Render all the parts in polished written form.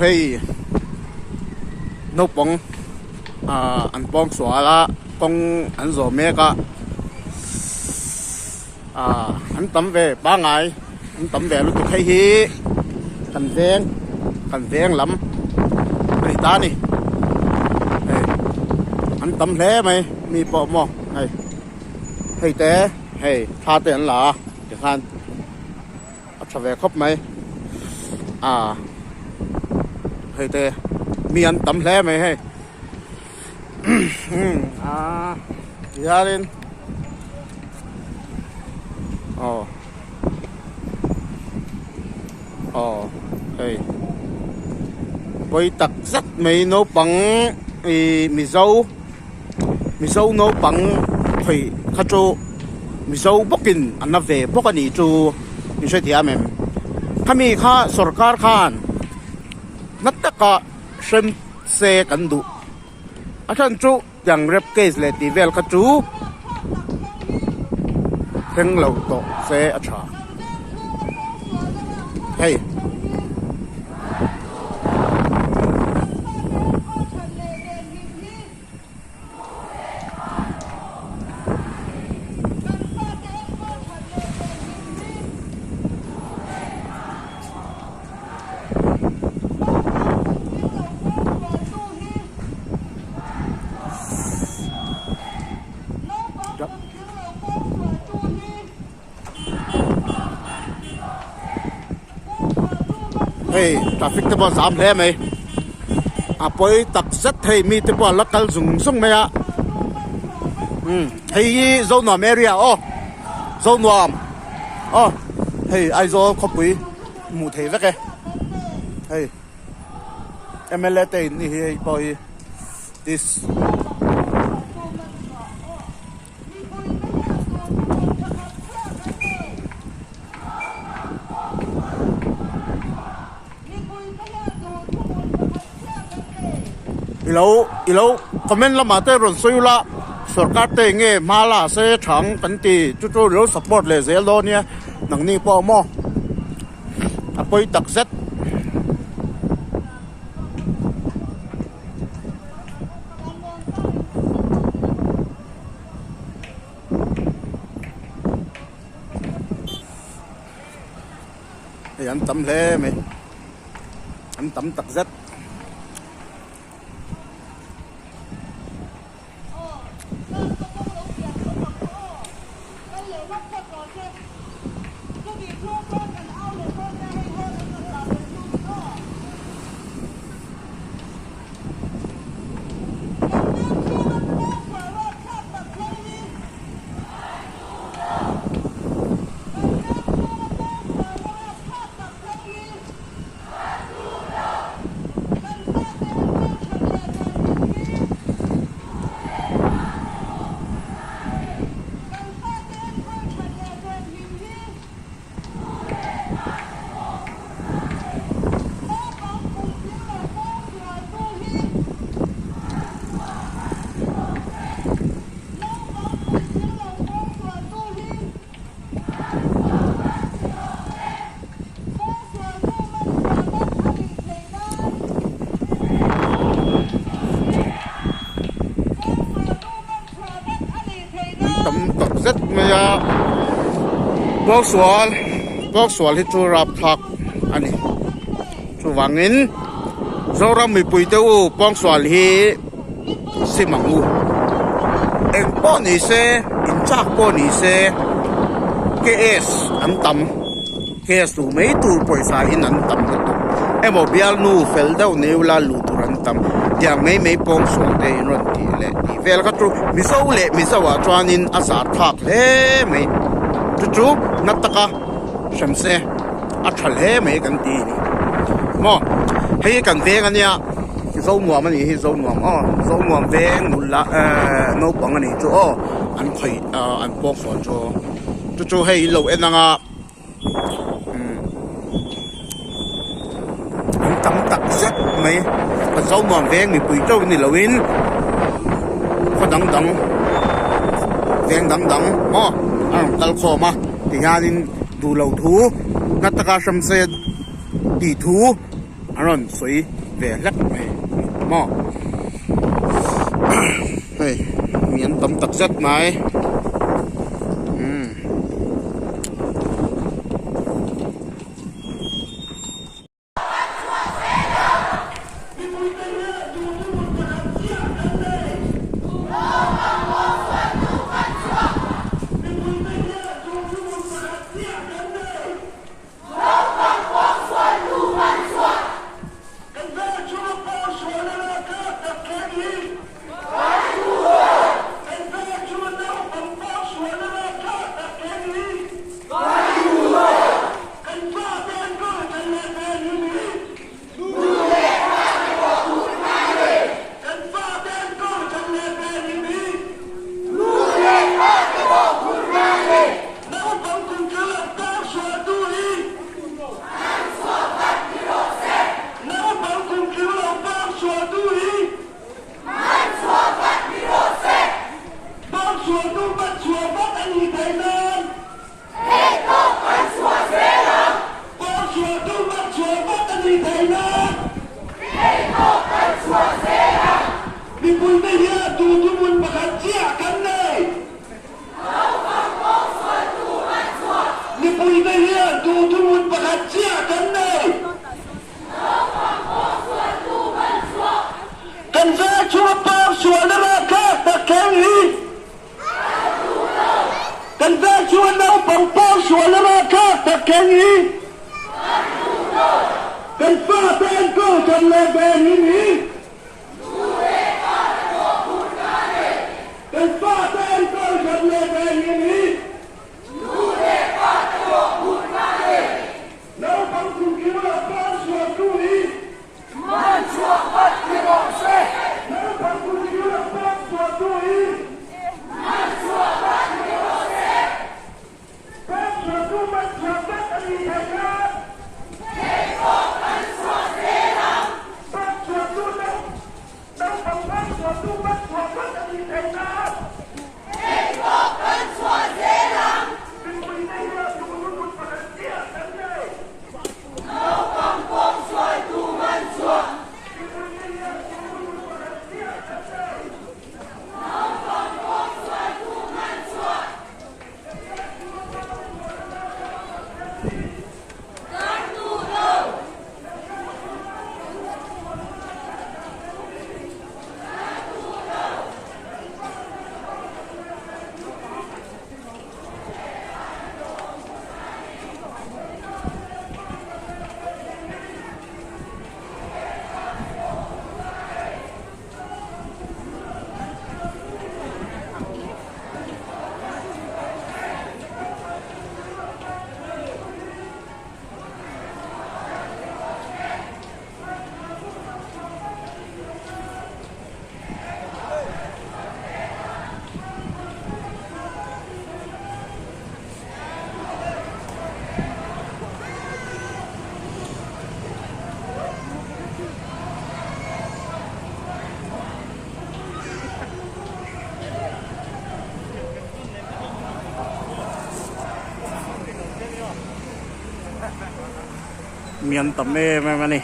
hei naupang ah an pawng sual a kawng an zawh mek a ah an tam ve pangai an tam ve lutuk hei hi kan veng kan veng lam a ni ta a ni hei an tam hle mai mi pawh maw hei hei te hei thla te an la a tikhan. A tha ve khawp mai ah hei te mi an tam hle mai hei ah tihianin aw aw hei pawi tak zet mai naupang ih mizo mizo naupang thei kha chu mizo bawkin an la ve bawk a nih chu in hrethiam em khami kha sorkar khan na taka hrem se kan duh a chhan chu tiang rape case leh tih vel kha chu thleng lo tawh se a tha hei. Hei traffic te pawh a zam hle mai a pawi tak zet hei mi te pawh an la kal zung zung mai a umm hei hi Zonuam area aw Zonuam aw hei Aizawl khawpui hmuh theih vek e hei M L A te in ni hi hei pawh hi this. Ilo ilo comment lamah te rawn sawi ula sorkar te enge hma la se thang kan ti chu chu ilo support leh zel dawn nia nangni pawh maw a pawi tak zet. Hei an tam hle mai an tam tak zet. An tam tak zet mai a pawngsual pawngsual hi chu rapthlak a ni chuvangin Zoram mipui te u pawngsual hi sim ang u eng pawh ni se in chak pawh ni se K_S an tam K_S duh mai tur pawisa in an tam lutuk emaw bialnu fel deuh nei ula luh tur an tam tiang mai mai pawngsual te in rawn tih leh tih vel kha chu Mizo leh Mizo ah chuanin a zah thlak hle mai chu chu na taka hrem se a tha hle mai kan ti a ni maw hei hi kan veng ania Zonuam a nih hi Zonuam aw Zonuam veng nula ehh naupang a nih chu aw an khawih ah an pawk sual chu chu chu hei in lo en ang a umm an tam tak zet mai kan Zonuam veng mipui teuh ni loin khaw dang dang veng dang dang maw a rawn kal khawm a tihianin duh loh thu na taka hram se tih thu. An rawn sawi ve hlek mai maw hei mi an tam tak zet mai umm. Mi an tam em em a ni.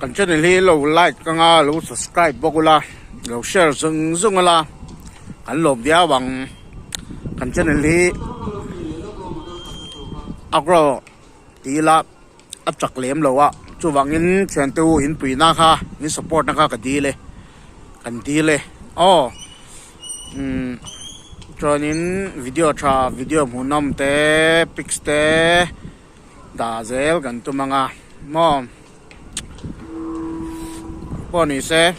Kan channel hi lo like anga lo subscribe bawk ula lo share zung zung ula kan lawm viau ang kan channel hi a grow tih ila a chak lem lo a chuvangin thiante u in puihna kha in support na kha ka dil e kan dil e aw umm chuanin video tha video hmuhnawm te pics te dah zel kan tum ang a maw. Pawh ni se.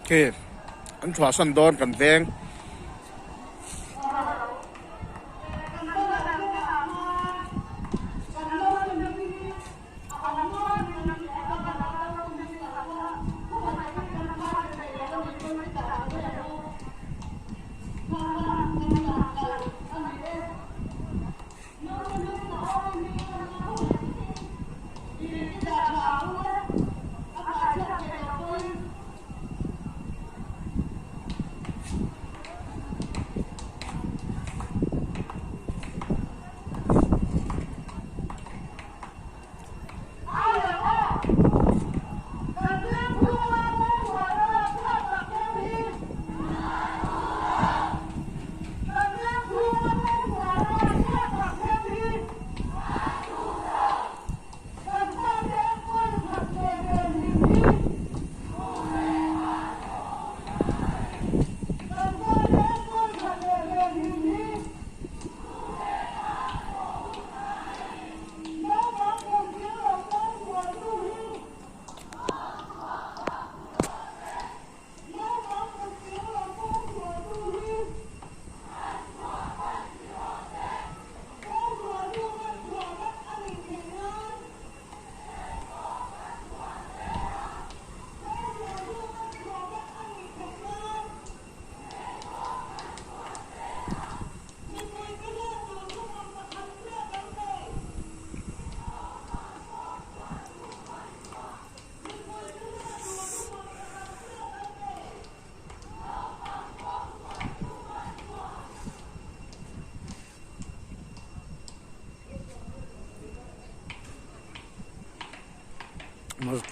Khi an chhuahsan dawn kan veng.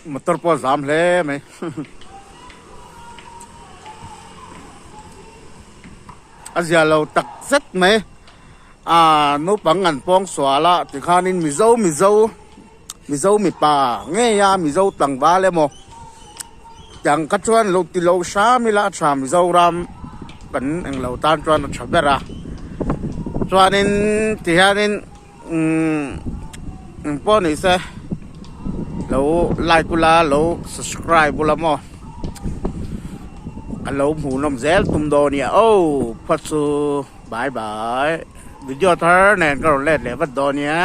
Motor pawh a zam hle mai a zia lo tak zet mai ah naupang an pawng sual a tikhanin mizo mizo mizo mipa ngei a mizo tlangval emaw tiang kha chuan lo ti lo hram ila a tha mizoram kan englo tan chuan a tha ber a chuanin tihianin umm engpawh ni se lo like ula lo subscribe ula maw a lo hmuhnawm zel tum dawn nia aw phawt chu bye bye video thar nen ka rawn let leh vat dawn nia.